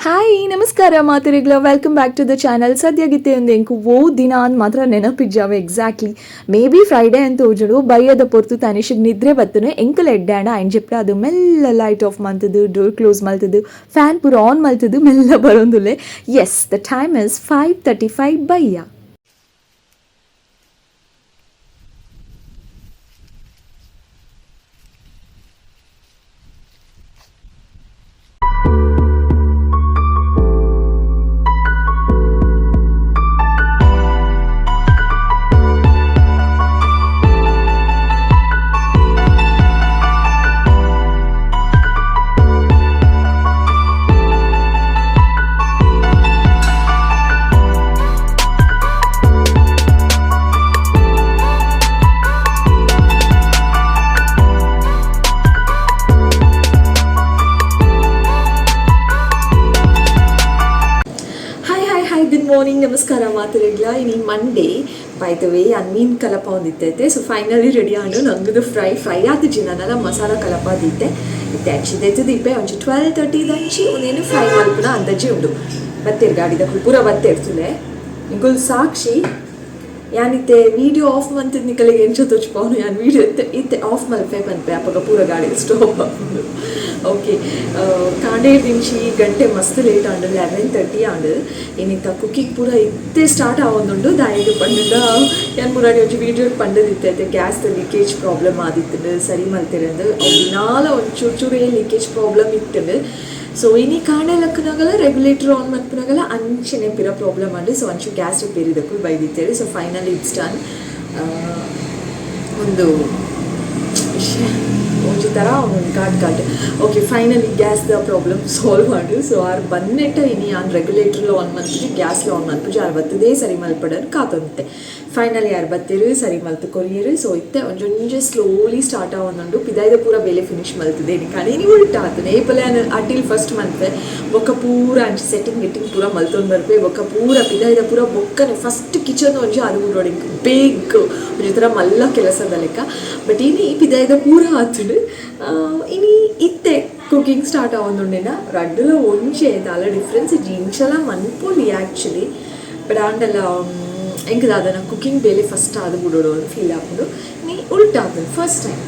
Hi, ನಮಸ್ಕಾರ ಮಾತೆರೆಗ್ಲ. Welcome back to the channel. ಸದ್ಯಗಿತ್ತೆ ಒಂದು ಎಂಕು ಓ ದಿನ ಅಂದ್ ಮಾತ್ರ ನೆನಪಿಜ್ಜಾವೆ. ಎಕ್ಸಾಕ್ಟ್ಲಿ ಮೇ ಬಿ ಫ್ರೈಡೇ ಅಂತ ತೋಜುಡು. ಬಯ್ಯದ ಪೊರ್ತು, ತನಿಷಿಗೆ ನಿದ್ರೆ ಬತ್ತನು. ಎಂಕಲ್ ಎಡ್ಡಾಂಡ ಐನ್ ಜೆಪ್ಪ ಅದು ಮೆಲ್ಲ ಲೈಟ್ ಆಫ್ ಮಲ್ತದು, ಡೋರ್ ಕ್ಲೋಸ್ ಮಲ್ತದು, ಫ್ಯಾನ್ ಪೂರ ಆನ್ ಮಲ್ತದು ಮೆಲ್ಲ ಬರೋಂದುಲ್ಲೆ. Yes, the time is 5:35 ಬಯ್ಯ. Hi, hi, hi, good morning, ನಮಸ್ಕಾರ ಮಾತೆರೆಗ್ಲ. ಇನಿ ಮಂಡೇ. ಬೈ the way, ಯಾನ್ ಮೀನ್ ಕಲಪ ಒಂದಿತ್ತೈತೆ. ಸೊ ಫೈನಲಿ ರೆಡಿ ಆಂಡು. ನಂಗದು ಫ್ರೈ ಫ್ರೈ ಆತಿಜಿ, ನನ್ನಲ ಮಸಾಲ ಕಲಪ ದೀತೆ ಇತ್ತೆ. ಆ್ಯಕ್ಚುಲಿ ದೆತ್ತುದಿಪ್ಪೆ. ಒಂಜಿ 12:30 ದಂಚಿ ಒಂದೇನು ಫ್ರೈ ಮಲ್ಪುನ ಅಂದಾಜಿ ಉಂಡು. ಬತ್ತೇರು ಗಾಡಿದಕುಲು ಪೂರ ಬತ್ತೇರ್ತುಲೆ. ನಿಕುಲು ಸಾಕ್ಷಿ, ಯಾನಿತ್ತೆ ವೀಡಿಯೋ ಆಫ್ ಮಂತದ್ ನಿಕಲೆಗ್ ಎಂಚ ತೋಜ್ಪಾವುನು? ಯಾನ್ ವೀಡಿಯೋ ಇತ್ತೆ ಇತ್ತೆ ಆಫ್ ಮಲ್ಪೆ ಪನ್ಪೆ, ಅಪಗ ಪೂರ ಗಾಡಿ ಸ್ಟಾಪ್ ಆಪುಂಡು. ಓಕೆ, ಕಾಂಡೇರ್ದಿಂಚಿ ಗಂಟೆ ಮಸ್ತ್ ಲೇಟ್ ಆಂಡ್, 11:30 ಆಂಡ್. ಇನಿತ ಕುಕ್ಕಿಂಗ್ ಪೂರ ಇತ್ತೆ ಸ್ಟಾರ್ಟ್ ಆವೊಂದುಂಡು. ದಾಯೆಗ್ ಪಂಡುಂಡ, ಯಾನ್ ಮುರಾನಿ ಒಂಜಿ ವೀಡಿಯೋ ಪಂಡದಿತ್ತೆ ಅತ್ತೆ, ಗ್ಯಾಸ್ ಲೀಕೇಜ್ ಪ್ರಾಬ್ಲಮ್ ಆದಿತ್ತುಂಡು, ಸರಿ ಮಲ್ತಿರಂದು. ಅವು ದಿನಾಲ ಒಂಚೂರು ಚೂರೇ ಲೀಕೇಜ್ ಪ್ರಾಬ್ಲಮ್ ಇತ್ತುಂಡು. ಸೊ ಇನಿ ಕಾಂಡೆ ಲಕ್ಕುನಗಲ ರೆಗ್ಯುಲೇಟರ್ ಆನ್ ಮಲ್ಪುನಗಲ ಅಂಚನೆ ಪಿರ ಪ್ರಾಬ್ಲಮ್ ಆಂಡ್. ಸೊ ಅಂಚು ಗ್ಯಾಸ್ ರಿಪೇರಿ ದಕುಲು ಬೈದಿತ್ತೇರು. ಸೊ ಫೈನಲಿ it's done. ಒಂದು ಒಂಜಿ ಥರ ಒಂದೊಂದು ಘಾಟ್ ಘಾಟ್. ಓಕೆ, ಫೈನಲಿ ಗ್ಯಾಸ್ದ ಪ್ರಾಬ್ಲಮ್ ಸಾಲ್ವ್ ಆಂಡ್. ಸೊ ಆರ್ ಬನ್ನೆಟ್ಟ ಇನಿ ಆನ್ ರೆಗ್ಯುಲೇಟರ್ಲ ಆನ್ ಮಲ್ಪುಜಿ, ಗ್ಯಾಸ್ಲ ಆನ್ ಮಲ್ಪುಜಿ. ಆರ್ ಬತ್ತದೇ ಸರಿ ಮಲ್ಪಡನ್ ಕಾತೊಂತೆ. ಫೈನಲಿ ಆರ್ ಬತ್ತೆರು, ಸರಿ ಮಲ್ತು ಕೊರಿಯರು. ಸೊ ಇತ್ತೆ ಒಂಜೊಂಜೆ ಸ್ಲೋಲಿ ಸ್ಟಾರ್ಟ್ ಆವೊಂದುಂಡು. ಪಿದಾಯ್ದ ಪೂರ ಬೇಲೆ ಫಿನಿಶ್ ಮಲ್ತದೆ ಇನಿ. ಇನಿ ಉಲ್ಟಾ ಆತುಂಡು. ಏಪಲ ಯಾನ್ ಅಟಿಲ್ ಫಸ್ಟ್ ಮನ್ಪೆ, ಬೊಕ್ಕ ಪೂರ ಅಂಚ ಸೆಟ್ಟಿಂಗ್ ಗಿಟ್ಟಿಂಗ್ ಪೂರ ಮಲ್ತೊಂದು ಬರ್ಪೆ. ಬೊಕ್ಕ ಪೂರ ಪಿದಾಯ್ದ ಪೂರ ಬೊಕ್ಕನೆ ಫಸ್ಟ್ ಕಿಚನ್ ಒಂಜಿ ಅದು ಬುಡೋಡು ಬೇಗ, ಒಂಜಿ ಥರ ಮಲ್ಲ ಕೆಲಸದ ಲೆಕ್ಕ. ಬಟ್ ಇನಿ ಪಿದಾಯ್ದ ಪೂರ ಆತುಂಡು. ಇನಿ ಇತ್ತೆ ಕುಕಿಂಗ್ ಸ್ಟಾರ್ಟ್ ಆವೊಂದುಂಡೆನ. ರಡ್ಡುಲ ಒಂಜೆ, ದಾಲ ಡಿಫ್ರೆನ್ಸ್ ಇಜ್ಜಿ. ಇಂಚಲ ಮನ್ಪೊಲಿ ಆ್ಯಕ್ಚುಲಿ, ಬಟ್ ಆಂಡಲ ಎಂಕ್ ದಾದನ ಕುಕಿಂಗ್ ಬೇಲೆ ಫಸ್ಟ್ ಆದ್ ಬುಡೋಡು ಫೀಲ್ ಆಪುಂಡು. ನೀ ಉಲ್ಟಾ ಆಪುಂಡು ಫಸ್ಟ್ ಟೈಮ್.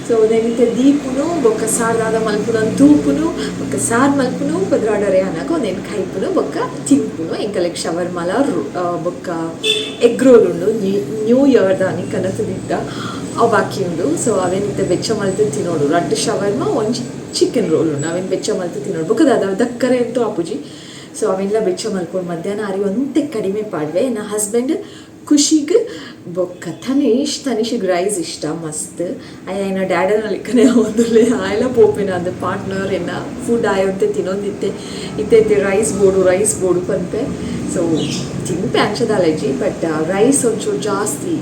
ಸೊ ಇತ್ತೆ ದೀಪುನು, ಬೊಕ್ಕ ಸಾರ್ ದಾದ ಮಲ್ಪುನ ತೂಪುನು, ಬೊಕ್ಕ ಸಾರ್ ಮಲ್ಪುನು, ಪದ್ರಾಡರೆ ಅನಗ ಒಂದೇನು ಕೈಪುನು, ಬೊಕ್ಕ ತಿನ್ಪುನು. ಎಂಕಲೆಗ್ ಶವರ್ಮಲ ಬೊಕ್ಕ ಎಗ್ ರೋಲ್ ಉಂಡು. ನ್ಯೂ ಇಯರ್ ದಾನಿ ಕನತುದಿತ್ತ, ಅವು ಬಾಕಿ ಉಂಡು. ಸೊ ಅವೇನ್ ಇತ್ತೆ ಬೆಚ್ಚ ಮಲ್ತು ತಿನ್ನೋಡು. ರಡ್ಡ್ ಶವರ್ಮ, ಒಂಜಿ ಚಿಕನ್ ರೋಲ್ ಉಂಡು. ಅವೇನು ಬೆಚ್ಚ ಮಲ್ತು ತಿನ್ನೋಡು. ಬೊಕ್ಕ ದಾದ ದಕ್ಕರೆ ಅಂತೂ ಆಪುಜಿ. ಸೊ ಅವೆಲ್ಲ ಬೆಚ್ಚ ಮಲ್ಕೊಂಡು ಮಧ್ಯಾಹ್ನ ಅರಿ ಒಂತೆ ಕಡಿಮೆ ಪಾಡ್ವೆ. ನನ್ನ ಹಸ್ಬೆಂಡ್ ಖುಷಿಗೆ ಬೊಕ್ಕ ತನಿಷ್, ತನಿಷಿಗೆ ರೈಸ್ ಇಷ್ಟ ಮಸ್ತ್. ಅಯ್ಯ, ಡ್ಯಾಡನ ಲೆಕ್ಕನೆ ಒಂದುಲ್ಲೆ. ಆಯ್ಲ ಪೋಪೆನ ಅಂದ್ ಪಾರ್ಟ್ನರ್ ಎನ್ನ ಫುಡ್ ಆಯಂತೆ ತಿನ್ನೊಂದಿತ್ತೆ. ಇತ್ತೆ ಇತ್ತೆ ರೈಸ್ ಬೋಡು, ರೈಸ್ ಬೋಡು ಪನ್ಪೆ. ಸೊ ತಿನ್ಪೆ ಅಂಚದಾಲಜಿ, ಬಟ್ ರೈಸ್ ಒಂಚೂರು ಜಾಸ್ತಿ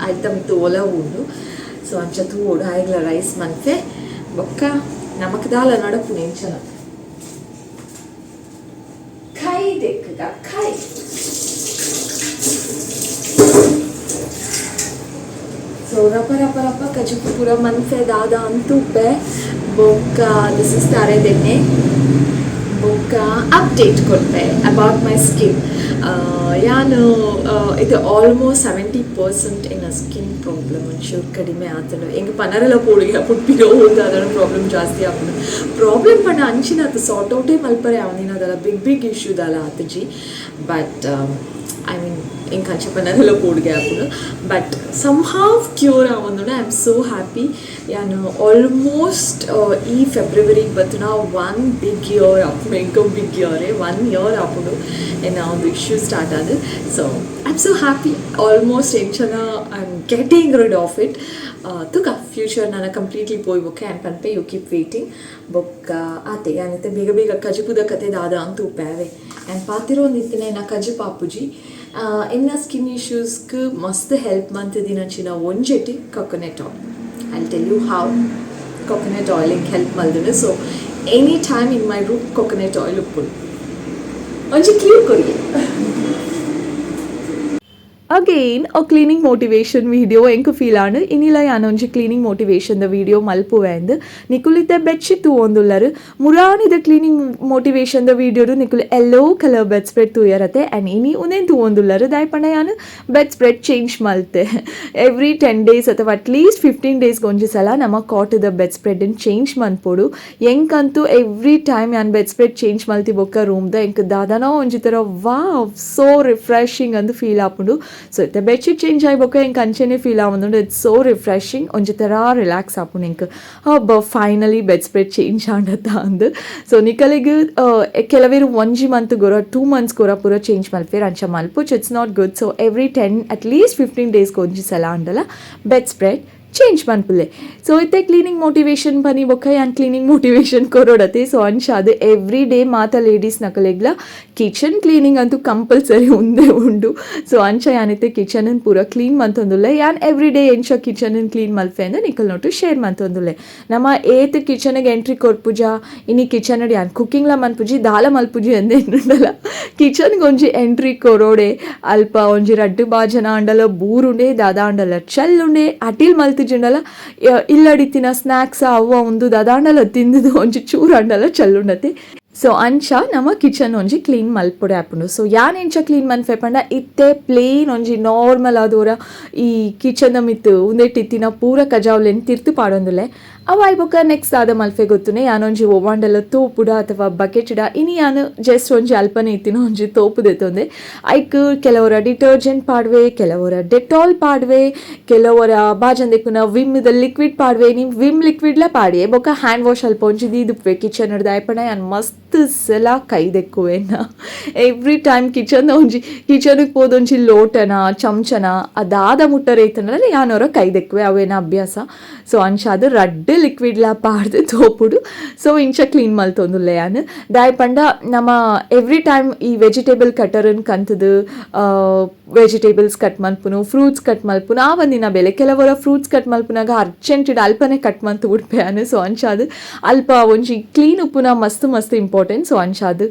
ಆಯ್ತ ಮಿತ್ತು ಒಲವು ಉಂಡು. ಸೊ ಅಂಚ ತೂವೊಡು, ಆಯ್ಗ್ಲ ರೈಸ್ ಮನ್ಪೆ. ಬೊಕ್ಕ ನಮಕ್ ದಾಲ ನಡಪುನೆ ಎಂಚನ. ಕೈ ದೆಕ್ಕಗ ಕೈ. ಸೊ ರಪ ರಪ ರಪ ಕಜಿಪು ಪೂರ ಮನ್ಪೆ, ದಾದ ಅಂತೂಪೆ. ಬೊಕ್ಕ this is ತಾರೆದೆಣ್ಣೆ. ಬೊಕ್ಕ ಅಪ್ಡೇಟ್ ಕೊಡ್ಪೆ ಅಬೌಟ್ my skin. ಯಾನು ಇದು ಆಲ್ಮೋಸ್ಟ್ 70% ಎನ್ನ ಸ್ಕಿನ್ ಪ್ರಾಬ್ಲಮ್ ಒಂಚೂರು ಕಡಿಮೆ ಆತುಂಡು. ಎಂಕ್ ಪನರೆಲ ಪೋಡಿಗೆ ಪುಟ್ಪಿರೋ ಅದರ ಪ್ರಾಬ್ಲಮ್ ಜಾಸ್ತಿ ಆಪುಂಡು. ಪ್ರಾಬ್ಲಮ್ ಪಂಡ ಅಂಚಿನ ಅದು ಸಾರ್ಟ್ ಔಟೇ ಮಲ್ಪರೆ ಅವನಿನ ಬಿಗ್ ಬಿಗ್ ಇಶ್ಯೂ ದಾಲ ಆತುಜಿ. ಬಟ್ I mean, ಎಂಕ್ ಅಂಚ ಪನರೆಲ ಪೋಡಿಗೆ ಆಪುಂಡು. ಬಟ್ ಸಮ್ how cure ಆವೊಂದುಂಡು. I am so happy. ಯಾನು ಆಲ್ಮೋಸ್ಟ್ ಈ ಫೆಬ್ರವರಿಗೆ ಬತ್ತುನ ಒನ್ ಬಿಗ್ ಇಯರ್ ಆಪುಂಡು. ಎಂಕ್ ಬಿಗ್ ಇಯರೇ, ಒನ್ ಇಯರ್ ಆಪುಂಡು ಎನ್ನ ಒಂದು ಇಶ್ಯೂ ಸ್ಟಾರ್ಟ್ ಆದ್. So I am so happy. Almost ಎಂಚನ I am getting rid of it. ತುಕ future ನಾನು ಕಂಪ್ಲೀಟ್ಲಿ ಪೋಯ್ ಬೊಕ್ಕ ಆ್ಯಂಡ್ ಪನ್ಪೆ. You keep waiting. ಬೊಕ್ಕ ಆತೆ, ಯಾನಿತ್ತೆ ಬೇಗ ಬೇಗ ಕಜಿಪುದ ಕತೆ ದಾದ ಅಂತ ಉಪ್ಪಾವೆ. ಆ್ಯಂಡ್ ಪಾತಿರೋಂದಿತ್ತಿನ ಎನ್ನ ಕಜಿಪು ಆಪುಜಿ. ಎನ್ನ ಸ್ಕಿನ್ ಇಶ್ಯೂಸ್ಗೆ ಮಸ್ತ್ ಹೆಲ್ಪ್ ಮಂತಿದಿನಂಚಿನ ಒಂಜೆಟಿ coconut oil. I tell you how coconut oil ಎಂಕ್ ಹೆಲ್ಪ್ ಮಲ್ದುಂಡು. So any time in my room coconut oil ಉಪ್ಪುಂಡು. ಒಂಜಿ ಕ್ಲೂ ಕೊರಿಯೆ. Again a cleaning motivation video ಎಂಕ್ feel ಆಂಡ್. ಇನಿಲ ಯಾನೊಂಜಿ ಕ್ಲೀನಿಂಗ್ ಮೋಟಿವೇಶನ್ ದ ವಿಡಿಯೋ ಮಲ್ಪುವೆ ಅಂದ್. ನಿಕುಲಿತ್ತೆ ಬೆಡ್ಶೀಟ್ ತೂವೊಂದುಲ್ಲರ್. ಮುರಾನಿದ ಕ್ಲೀನಿಂಗ್ ಮೋಟಿವೇಶನ್ ದ ವಿಡಿಯೋಡು ನಿಕುಲು yellow colour bed spread ತೂಯರತೆ. And ಇನಿ ಉಂದೆನ್ ತೂವೊಂದುಲ್ಲರ್. ದಾಯೆ ಪಂಡ ಯಾನ್ bed spread change ಮಲ್ತೆ. ಎವ್ರಿ 10 ಡೇಸ್ ಅಥವಾ ಅಟ್ಲೀಸ್ಟ್ 15 ಡೇಸ್ ಒಂಜಿ ಸಲ ನಮ್ಮ ಕಾಟದ bed spread change ಮನ್ಪೊಡು. ಎಂಕಂತೂ ಎವ್ರಿ ಟೈಮ್ ಯಾನ್ bed spread change ಮಲ್ತಿ ಬೊಕ್ಕ ರೂಮ್ದ ಎಂಕ್ ದಾದನೋ ಒಂಜಿ ಥರ ವಾವ್, ಸೋ ರಿಫ್ರೆಶಿಂಗ್ ಅಂದ್ ಫೀಲ್ ಆಪುಂಡು. ಸೊ ಇತ್ತೆ ಬೆಡ್ಶೀಟ್ ಚೇಂಜ್ ಆಯಿ ಬೊಕ್ಕ ಎಂಕ್ ಅಂಚೆನೆ ಫೀಲ್ ಆವೊಂದುಂಡು. It's so refreshing. ಒಂಜಿ ಥರ ರಿಲ್ಯಾಕ್ಸ್ ಆಪುಂಡು ಎಂಕ್, ಅಬ್ಬ, finally bed spread change ಆಂಡತ್ತ ಅಂದ್. ಸೊ ನಿಕಲೆಗ್ ಕೆಲವೇರು ಒಂಜಿ ಮಂತ್ ಗೊರ, 2 ಮಂತ್ಸ್ ಗೊರ ಪೂರ ಚೇಂಜ್ ಮಲ್ಪೆರ್. ಅಂಚ ಮಲ್ಪೊಚ್, it's not good. So every 10, at least 15 ಡೇಸ್ಗೆ ಒಂಜಿ ಸಲ ಆಂಡಲ bed spread change ಮನ್ಪುಲೆ. ಸೊ ಇತ್ತೆ ಕ್ಲೀನಿಂಗ್ ಮೋಟಿವೇಶನ್ ಪನಿ ಬೊಕ್ಕ ಯಾನ್ ಕ್ಲೀನಿಂಗ್ ಮೋಟಿವೇಶನ್ ಕೊರೊಡತೆ. ಸೊ ಅಂಚಾದ್ ಎವ್ರಿ ಡೇ ಮಾತ ಲೇಡೀಸ್ ನಕಲೆಗ್ಲ ಕಿಚನ್ ಕ್ಲೀನಿಂಗ್ ಅಂತೂ ಕಂಪಲ್ಸರಿ ಉಂದೇ ಉಂಡು. ಸೊ ಅಂಚ ಯಾನಿತ್ತೆ ಕಿಚನ್ ಪೂರ ಕ್ಲೀನ್ ಮಂತೊಂದುಲ್ಲೆ. ಯಾನ್ ಎವ್ರಿ ಡೇ ಎಂಚ ಕಿಚನ್ ಕ್ಲೀನ್ ಮಲ್ಪೆ ಅಂದ್ ನಿಕಲ್ ನೊಟ್ಟು ಶೇರ್ ಮಂತೊಂದುಲ್ಲೆ. ನಮ್ಮ ಏತ್ ಕಿಚನ್ಗೆ ಎಂಟ್ರಿ ಕೊರ್ಪುಜ, ಇನಿ ಕಿಚನ್ ಯಾನ್ ಕುಕ್ಕಿಂಗ್ಲ ಮನ್ಪುಜಿ, ದಾಲ ಮಲ್ಪುಜಿ ಅಂದ್ ಎನ್ನುಂಡಲ ಕಿಚನ್ಗೆ ಒಂಜಿ ಎಂಟ್ರಿ ಕೊರೋಡೆ ಅಲ್ಪ ಒಂಜಿ ರಡ್ಡು ಬಾಜನ ಆಂಡಲ ಬೂರುಂಡೆ, ದಾದ ಆಂಡಲ ಚಲ್ಲುಂಡೆ, ಅಟಿಲ್ ಮಲ್ತಿಜಿಂಡಲ ಇಲ್ಲಡಿತ್ತಿನ ಸ್ನ್ಯಾಕ್ಸ್ ಅವ್ವ ಉಂದು ದಾದಾಂಡಲ ತಿಂದುದು ಒಂಜಿ ಚೂರು ಆಂಡಲ ಚಲ್ಲುಂಡತೆ. ಸೊ ಅಂಚ ನಮ ಕಿಚನ್ ಒಂಜಿ ಕ್ಲೀನ್ ಮಲ್ಪೊಡೆ ಆಪುಂಡು. ಸೊ ಯಾನ್ ಎಂಚ ಕ್ಲೀನ್ ಮನ್ಪೆ ಪಂಡ, ಇತ್ತೆ ಪ್ಲೇನ್ ಒಂಜಿ ನಾರ್ಮಲ್ ಆದೋರ ಈ ಕಿಚನ್ ಮಿತ್ತ್ ಉಂದೆಟ್ ಇತ್ತಿನ ಪೂರ ಕಜಾವ್ಲೆನ್ ತಿರ್ತು ಪಾಡೊಂದುಲ್ಲೆ. ಅವು ಆಯ್ ಬೊಕ್ಕ ನೆಕ್ಸ್ಟ್ ಆದ ಮಲ್ಫೆ ಗೊತ್ತುನೆ? ಯಾನೊಂಜಿ ಒವ್ವಾಂಡಲ ತೋಪುಡ ಅಥವಾ ಬಕೆಟ್ಡ, ಇನಿ ಯಾನ್ ಜಸ್ಟ್ ಒಂಜಿ ಅಲ್ಪನೆ ಇತ್ತಿನ ಒಂಜಿ ತೋಪು ದೆತ್ತೊಂದೆ. ಐಕ್ ಕೆಲವರ ಡಿಟರ್ಜೆಂಟ್ ಪಾಡ್ವೆ, ಕೆಲವರ ಡೆಟಾಲ್ ಪಾಡ್ವೆ, ಕೆಲವರ ಬಾಜನ್ ದೆಕ್ಕುನ ವಿಮ್ ದ ಲಿಕ್ವಿಡ್ ಪಾಡ್ವೆ. ನೀ ವಿಮ್ ಲಿಕ್ವಿಡ್ಲ ಪಾಡಿಯೆ. ಬೊಕ್ಕ ಹ್ಯಾಂಡ್ ವಾಶ್ ಅಲ್ಪ ಒಂಜಿ ದೀದುಪ್ಪೆ ಕಿಚನ್. ದಾಯೆ ಯಾನ್ ಮಸ್ತ್ ಸಲ ಕೈ ದೆಕ್ಕುವೆನ. ಎವ್ರಿ ಟೈಮ್ ಕಿಚನ್ ಒಂಜಿ ಕಿಚನ್ಗೆ ಪೋದೊಂಜಿ ಲೋಟನ ಚಮಚನ ಅದಾದ ಮುಟ್ಟರೆ ಇತ್ತಂದ್ರೆ ಯಾನೋರ ಕೈ ದೆಕ್ಕುವೆ. ಅವೇನ ಅಭ್ಯಾಸ. ಸೊ ಅಂಚಾದ್ ರಡ್ಡ್ ಲಿಕ್ವಿಡ್ಲ ಪಾಡ್ದು ತೋಪುಡು. ಸೊ ಇಂಚ ಕ್ಲೀನ್ ಮಲ್ತೊಂದುಲ್ಲೆ ಯಾನ್. ದಾಯೆ ಪಂಡ ನಮ್ಮ ಎವ್ರಿ ಟೈಮ್ ಈ ವೆಜಿಟೇಬಲ್ ಕಟರನ್ ಕಂತದು ವೆಜಿಟೇಬಲ್ಸ್ ಕಟ್ ಮಲ್ಪುನು, ಫ್ರೂಟ್ಸ್ ಕಟ್ ಮಲ್ಪುನು ಆ ಒಂದಿನ ಬೆಲೆ. ಕೆಲವರ ಫ್ರೂಟ್ಸ್ ಕಟ್ ಮಲ್ಪುನಾಗ ಅರ್ಜೆಂಟ್ ಅಲ್ಪನೆ ಕಟ್ ಮಂತು ಉಡ್ಪೆ ಯಾನ್. ಸೊ ಅಂಚಾದ್ ಅಲ್ಪ ಒಂಜಿ ಕ್ಲೀನ್ ಉಪ್ಪುನ ಮಸ್ತ್ ಮಸ್ತ್ ಇಂಪಾರ್ಟೆಂಟ್. ಸೊ ಅಂಚಾದ್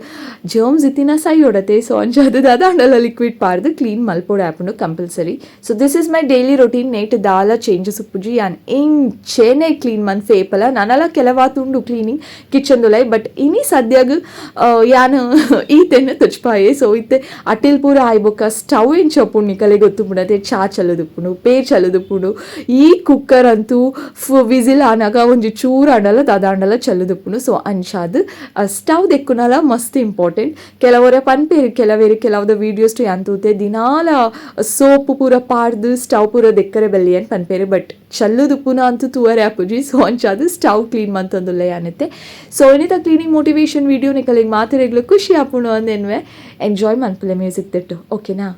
ಜರ್ಮ್ಸ್ ಇತ್ತಿನ ಸೈ ಹೊಡತೆ. ಸೊ ಅಂಚಾದ್ ದಾದಾಂಡಲ ಲಿಕ್ವಿಡ್ ಪಾಡ್ದು ಕ್ಲೀನ್ ಮಲ್ಪೊಡು ಆಪುಂಡು compulsory. So this is my daily routine. Net ದಾಲ ಚೇಂಜಸ್ ಉಪ್ಪುಜಿ. ಯಾನ್ ಇಂಚೆನೆ ಕ್ಲೀನ್ ಮನ್ಪೆ ಏಪಲ. ನನಲ ಕೆಲವಾತುಂಡು ಕ್ಲೀನಿಂಗ್ ಕಿಚನ್ ದುಲೈ, ಬಟ್ ಇನಿ ಸದ್ಯಗ್ ಯಾನ್ ಈತೆನ್ ತುಚ್ಪಾಯೆ. ಸೊ ಇತ್ತೆ ಅಟಿಲ್ ಪೂರ ಆಯ್ ಬೊಕ್ಕ ಸ್ಟವ್ ಎಂಚ ಉಪ್ಪುಂಡು ನಿಕಲೆ ಗೊತ್ತುಂಡತೆ. ಚಾ ಚಲ್ಲುದುಪ್ಪುಂಡು, ಪೇರ್ ಚಲ್ಲುದುಪ್ಪುಂಡು. ಈ ಕುಕ್ಕರ್ ಅಂತೂ ವಿಸಿಲ್ ಆನಾಗ ಒಂಜಿ ಚೂರು ಆಂಡಲ ದಾದಾಂಡಲ ಚಲ್ಲುದುಪ್ಪುಂಡು. ಸೊ ಅಂಚಾದ್ ಸ್ಟವ್ ದೆಕ್ಕುನಲ ಮಸ್ತ್ ಇಂಪಾರ್ಟೆಂಟ್. ಕೆಲವರ ಪನ್ಪೇರು, ಕೆಲವೇರು ಕೆಲವದ ವೀಡಿಯೋಸ್ ಯಾನ್ ತೂತೆ, ದಿನಾಲ ಸೋಪ್ ಪೂರ ಪಾಡ್ದು ಸ್ಟವ್ ಪೂರ ದೆಕ್ಕರೆ ಬಲ್ಲಿ ಅಂತ ಪನ್ಪೇರು. ಬಟ್ ಚಲ್ಲುದುಪ್ಪುನ ಅಂತೂ ತೂವರೆ ಆಪುಜಿ. ಸೊ ಅಂಚಾದ್ ಸ್ಟವ್ ಕ್ಲೀನ್ ಮಂತೊಂದುಲ್ಲೆ ಯಾನಿತ್ತೆ. ಸೊ ಇನಿತ cleaning motivation video ನಿಕಲೆಗ್ ಮಾತೆರೆಗ್ಲು ಖುಷಿ ಆಪುಂಡು ಅಂದೆನ್ವೆ. ಎಂಜಾಯ್ ಮನ್ಪುಲೆ ಮ್ಯೂಸಿಕ್ ದಿಟ್ಟು, ಓಕೆನಾ?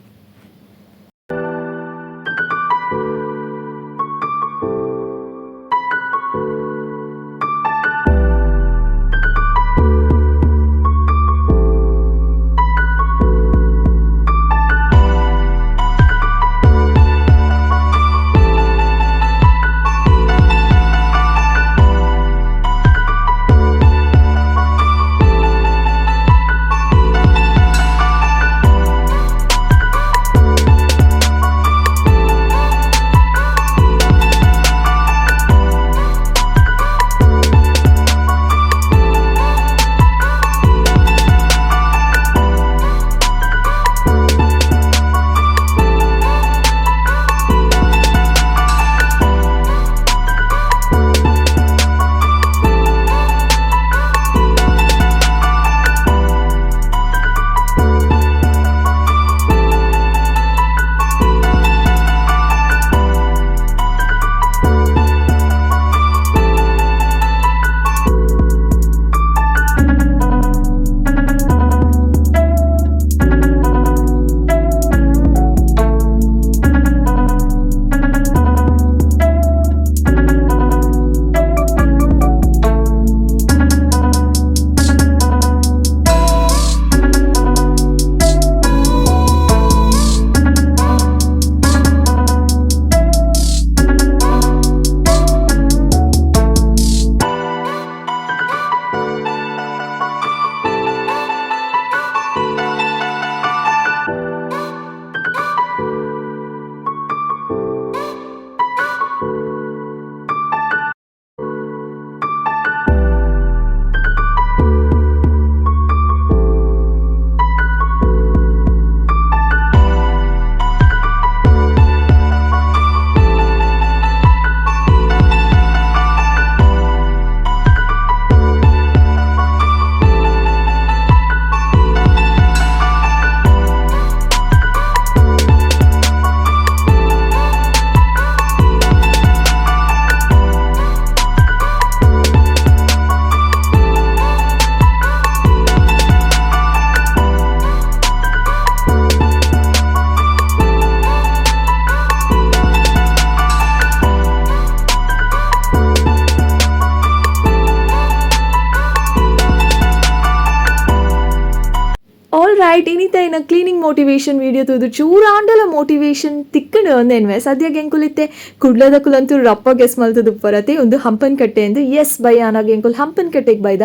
ಆಲ್ ರೈಟ್, ಇನಿತ ಇನ ಕ್ಲೀನಿಂಗ್ ಮೋಟಿವೇಶನ್ ವಿಡಿಯೋ ತೂದು ಚೂರಾಂಡಲ ಮೋಟಿವೇಶನ್ ತಿಕ್ಕಂಡು ಅಂದೇನ್ವೆ. ಸದ್ಯಗೆ ಎಂಕುಲಿತ್ತೆ ಕುಡ್ಲದಕುಲಂತೂ ರಪ್ಪ ಗೆಸ್ ಮಲ್ತದು ಪರತೆ ಒಂದು ಹಂಪನ್ ಕಟ್ಟೆ ಎಂದು. ಎಸ್, ಬೈ ಆನಾಗ ಎಂಕುಲು ಹಂಪನ್ ಕಟ್ಟೆಗೆ ಬೈದ.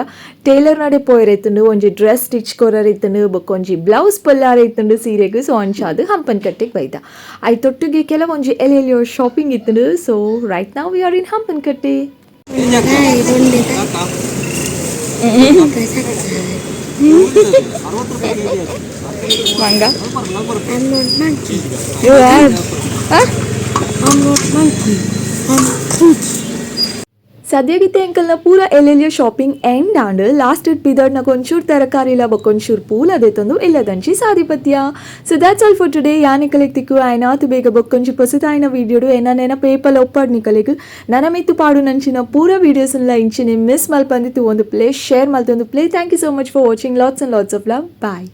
ಟೇಲರ್ ನಡೆ ಪೋಯರ್ ಇತ್ತುಂಡು, ಒಂಜಿ ಡ್ರೆಸ್ ಸ್ಟಿಚ್ ಕೊರರ್ ಇತ್ತುಂಡು, ಬೊಕ್ಕ ಒಂಜಿ ಬ್ಲೌಸ್ ಪೊಲ್ಲಾರ ಇತ್ತುಂಡು ಸೀರೆಗ್. ಸೊ ಅಂಚಾದ್ ಹಂಪನ್ ಕಟ್ಟೆಗೆ ಬೈದ. ಐತೊಟ್ಟಿಗೆ ಕೆಲವೊಂಜಿ ಎಲ್ಲೆಲ್ಲಿಯೋ ಶಾಪಿಂಗ್ ಇತ್ತುಂಡು. ಸೊ ರೈಟ್ ನಾವು we are in Hampankatta. ಮಂಗ. I'm not monkey. You are. I'm not monkey. I'm monkey. ಸದ್ಯಗಿತ್ತೆ ಎಂಕಲ್ನ ಪೂರ ಎಲ್ಲೆಲ್ಲಿಯೋ ಶಾಪಿಂಗ್ ಎಂಡ್ ಆಂಡ್. ಲಾಸ್ಟ್ it ಬಿದರ್ನ ಕೊಂಚೂರು ತರಕಾರಿಲ ಬೊಕ್ಕೊಂಚೂರು ಪೂಲ ದೆತ್ತೊಂದು ಇಲ್ಲದಂಚಿ ಸಾದಿಪತ್ಯ. So that's all for today. ಯಾನ್ ನಿಕಲೆಗ್ ತಿಕ್ಕು ಆಯ್ನಾತು ಬೇಗ ಬೊಕ್ಕೊಂಜಿ ಪೊಸತಾಯಿನ ವೀಡಿಯೋಡು. ಎನ್ನ ನೆನಪೇಪಲ ಒಪ್ಪಾಡ್ ನಿಕಲೆಗ್. ನನ ಮಿತ್ತು ಪಾಡು ನಂಚಿನ ಪೂರ ವೀಡಿಯೋಸ್ ಇಂಚಿನೆ ಮಿಸ್ ಮಲ್ಪಂದಿತ್ತು ಒಂದು ಪ್ಲೇ, ಶೇರ್ ಮಲ್ತೊಂದು play. Thank you so much for watching. Lots and lots of love. Bye.